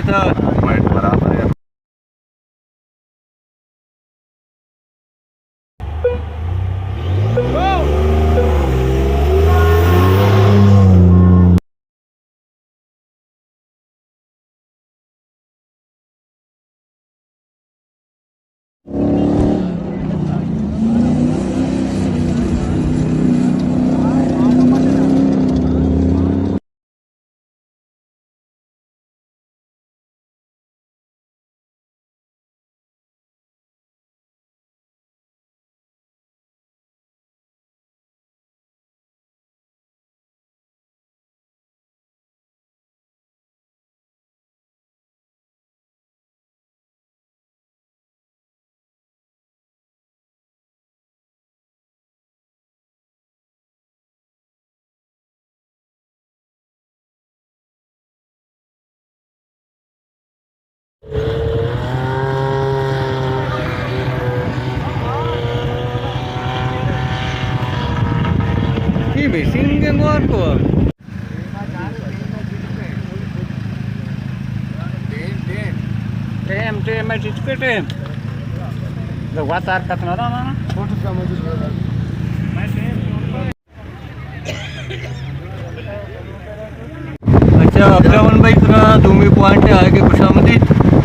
پوائنٹ برابر ہے۔ اے بیسنگ گوار کو۔ ٹیم، ٹیم، میں ٹچ پہ ٹیم۔ لگاتار کتنا تھا نا؟ اچھا، عبدالرحمن بھائی، ترا دومی پوائنٹ ءَ آئے گے، خوش آمدید۔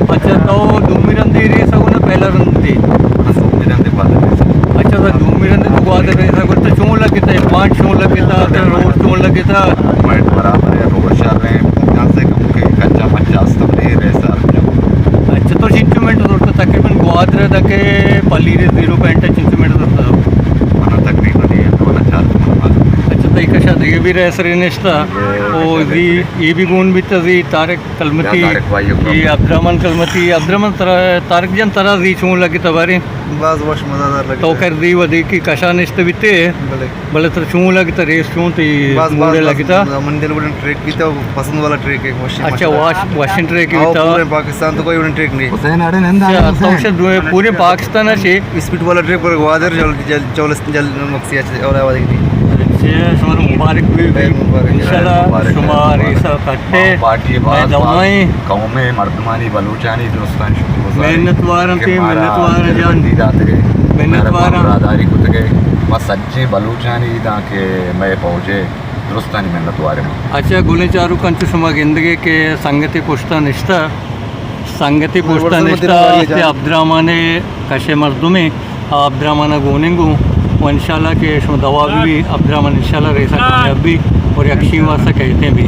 اچھا، تو دومی رندے ریس ءَ گوں نا پہلا رندے؟ ہاں، دومی رندے گوادر ریس۔ اچھا، تو دومی رندے تو گوادر ریس ءَ گوں، تو چون لگتا ہے؟ پوائنٹ چون لگتا؟ تو روڈ چون لگتا؟ پوائنٹ برابر ہے، روڈ شر ہیں، جہاں سے کم کے کچا مچا است، بلے ریس آ۔ اچھا، تو چنچو منٹ زرتا؟ تقریباً گوادر تک پلی ریس زیرو پوائنٹ چنچو منٹ زرتا؟ منا تقریباً یہ دو ہزار چار۔ اچھا، تئی کشا دیگہ بھی ریسر نشتا؟ او زی، یہ بھی گون بیتا زی طارق کلمتی۔ یا طارق بھائی، یہ عبدالرحمن کلمتی، عبدالرحمن ترا، طارق جان، ترا زی چون لگتا بارے؟ باز وش، مزہ دار لگتا۔ تو کر دی ودی کی کشا نشت بیتے۔ بلے۔ بلے ترا چون لگتا ریس چون تئی باز، موڈ باز، باز لگتا؟ من دل وڈن ٹریک بیتا، پسند والا ٹریک ہے، وشی اچھا، ماشاءاللہ۔ واش، واشنگ ٹریک آؤ، بیتا۔ پورے پاکستان تو کوئی وڈن ٹریک نہیں۔ حسین اڑے نندا اچھا، حسین۔ تو شاید پورے پاکستان ہے۔ اسپیڈ والا ٹریک پر گوادر جل، جل، چولستان جل، مکسی اچھے، اور آواز نہیں۔ اچھا، شمار مبارک بھی۔ خیر مبارک۔ انشاءاللہ مبارک، شمار مبارک۔ ایسا کٹے۔ پارٹی میں باز، دعائیں۔ باز قوم مردمانی بلوچانی درستانی شکر گزار۔ محنت وارن کہ تے، مارا محنت وارن جان۔ دلبندی داتگے۔ محنت مارا وارن۔ برادری کتگے۔ ما سجیں بلوچانی داں کہ مئے پوجے درستانی منت واریں۔ اچھا، گلیں چاروکاں، چو شما گندگے کہ سنگتے پشتا نشتا، سنگتے پشتا نشتا، کہ عبدالرحمن کشے مردمے، عبدالرحمن گوننگو، و انشاءاللہ کہ شما دوا بھی، عبدالرحمن انشاءاللہ ریسا کامیاب بھی، اور یکشی واسطہ کہتے بھی۔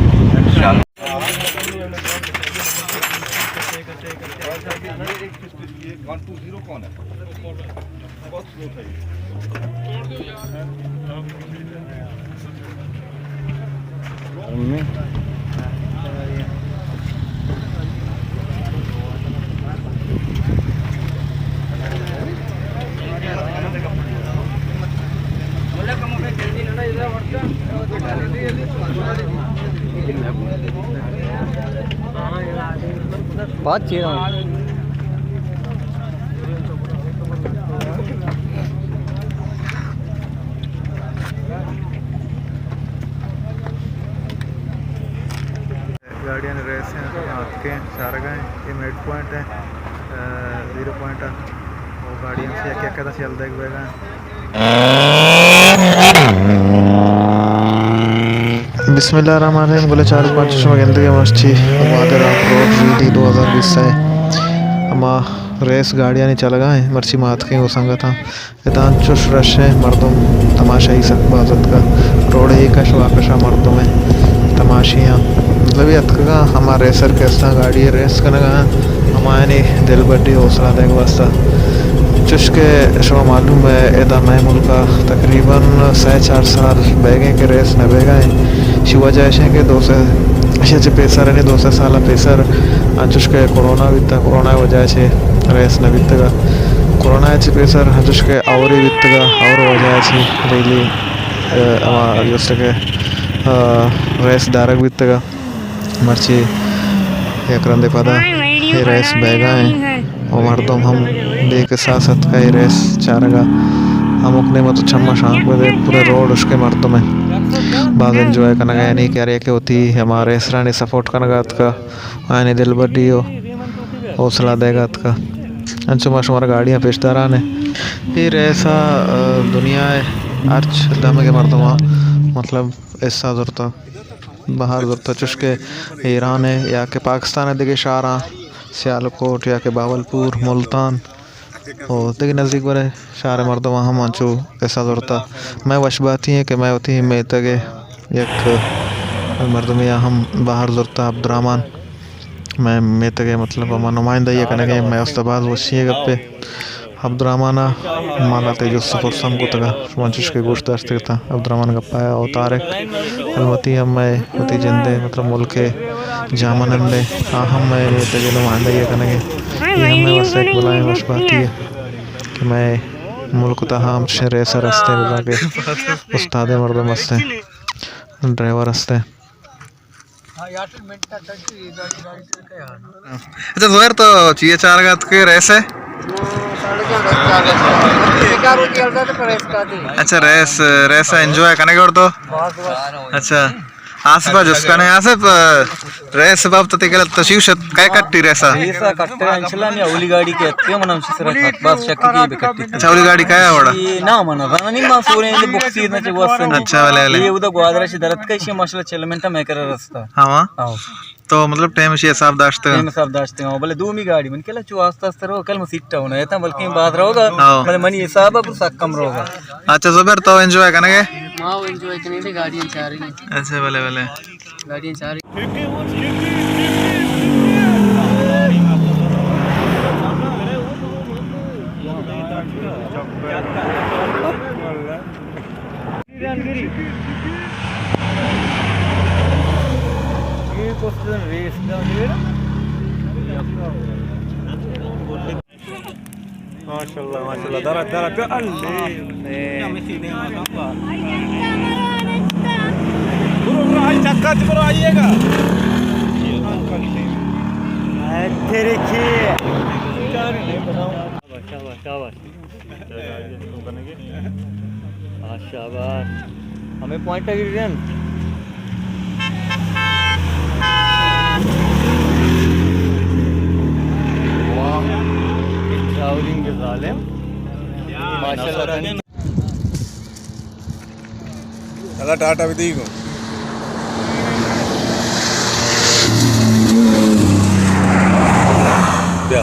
بات چی رہا ہوں۔ گاڑیانی ریس ایں، آتکیں چارگا ایں، اے مڈ پوائنٹ ایں، آ، زیرو پوائنٹ ایں، اور گاڑی ہم سے یک یک دست یل دیگ بیگا ایں۔ بسم اللہ الرحمن الرحیم۔ گلیں چاروکاں، چو شما گندگے مرچی گوادر آف روڈ ریلی دو ہزار بیست ایں۔ ہما ریس گاڑیانی چلگا ایں، مرچی ما آتکیں گوں سنگتاں۔ ادا انچوش رش ایں، مردم تماشائی سک باز اتکا۔ روڈ اے کش وا کشا مردم ایں، تماشیاں۔ مطلب اے اتکگاں ہما ریسر کہ استاں گاڑی ریس کنگا، ہمایانی دلبڈی حوصلہ دیگ واسطہ۔ چوش کہ شما معلوم ایں، ادا مئے ملکا تقریباً سئے چار سال بیگیں کہ ریس نہ بیگا ایں۔ اشی وجہ اش ایں کہ دو سئے، اشی چہ پیسر، یعنی دو سئے سال پیسر، انچوش کہ کورونا بیتا، کورونا وجہ چہ ریس نہ بیتگا۔ کورونا چہ پیسر انچوش کہ ہوری بیتگا، ہور وجہ چہ ریلی، اے، ہما جست کہ، آ، ریس دارگ بیتگا۔ مرچی یک رندے پدا اے ریس بیگا ایں و مردم ہم بے کساس اتکا اے ریس چارگا۔ ہمک نیمگ تو چماں شانک بدے، پورے روڈ اشکے مردم ایں۔ باز انجوائے کنگ ءَ، یعنی کہ ہر یکے وتی ہما ریسرانی سپورٹ کنگ ءَ اتکا، آیانی دلبڈی و حوصلہ دیگ ءَ اتکا۔ انچو ما شمارا گاڑیاں پیش داران ایں۔ اے ریس ءَ، آ، دنیا ءِ ہرچ دمگ ءِ مردماں مطلب حصہ زرتا، بہر زرتا، چوشکہ ایران ءِ یا کہ پاکستان ءِ دگہ شہراں، سیالکوٹ یا کہ بہاولپور، ملتان، او دگہ نزیک برے شہر ءِ مردماں ہم انچو حصہ زرتا۔ مئے وشباتی ایں کہ مئے وتی میتگ ءِ یک مردمے ءَ ہم بہر زرتا، عبدالرحمن۔ مئے میتگ ءِ مطلب ہما نمائندہی ءَ کنگ ءَ، مئے واستہ باز وشی ءِ گپے۔ عبدالرحمن ءَ ما لہتے جست ءُ پرس ہم کتگ ءَ، شما چوشکہ گوش داشتگ اتاں۔ عبدالرحمن گپا ءَ او طارق المتی ہم مئے وتی جند ءِ مطلب ملک ءِ جاہمنند ایں، آ ہم مئے میتگ ءِ نمائندہی ءَ کنگ ءَ۔ اے ہم مئے واستہ یک بلاہیں وشباتی ءِ کہ مئے ملک ءِ تہا ہم چشیں ریسر ہستیں، بزاں کہ استادیں مردم ہستیں، ڈرائیور ہستیں۔ اچھا زہیر، تو چی ءَ چارگ ءَ اتکے ریس ءَ؟ اچھا ریس، ریس ءَ انجوائے کنگ ءَ تو؟ اچھا آصف ءَ جست کنیں۔ آصف، ریس بابت ءَ تئی گل تشریف شت، کئے کٹی ریس ءَ؟ ریس ءَ کٹے انشاءاللہ، ہمے اولی گاڑی کہ اتکے من ہمشی سرا کٹ، بس شکی کی بکٹی۔ اچھا اولی گاڑی کئے ءَ وڑا؟ اے نا من زاناں، ما سوریں دے بکسی نہ چہ واسطے۔ اچھا بلے بلے۔ اے اودا گوادر ءَ چہ در اتکے، ایشی ماشاءاللہ چل منٹ ءَ مئے کرا رستہ۔ ہاں۔ ہاں۔ تو مطلب ٹائم اشی حساب داشتگ؟ ٹائم حساب داشتگ، ہاں، بلے دومی گاڑی من کلا چو آستہ آستہ رو، کل من سیٹ ءَ ہونا، ایتاں بلکیں باز روگا، ہاں۔ بلے منی حساب ءَ پر سک کم روگا۔ اچھا زبیر، تو انجوائے کنگے؟ ما انجوائے کنیں، گاڑی چاریں۔ اچھا بلے بلے۔ گاڑی چاریں۔ ماشاءاللہ، ماشاءاللہ، درا، درا، درا، اللہ۔ برو، برو، آئی چکا چ برو، آئیے گا۔ تیرے کی۔ شاباش، شاباش، شاباش۔ ہاں، شاباش۔ ہمیں پوائنٹ ءَ گری رہن۔ واہ۔ ٹراولنگ کے ظالم۔ ماشاءاللہ۔ چلا ٹاٹا بھی دی کو۔ بیا۔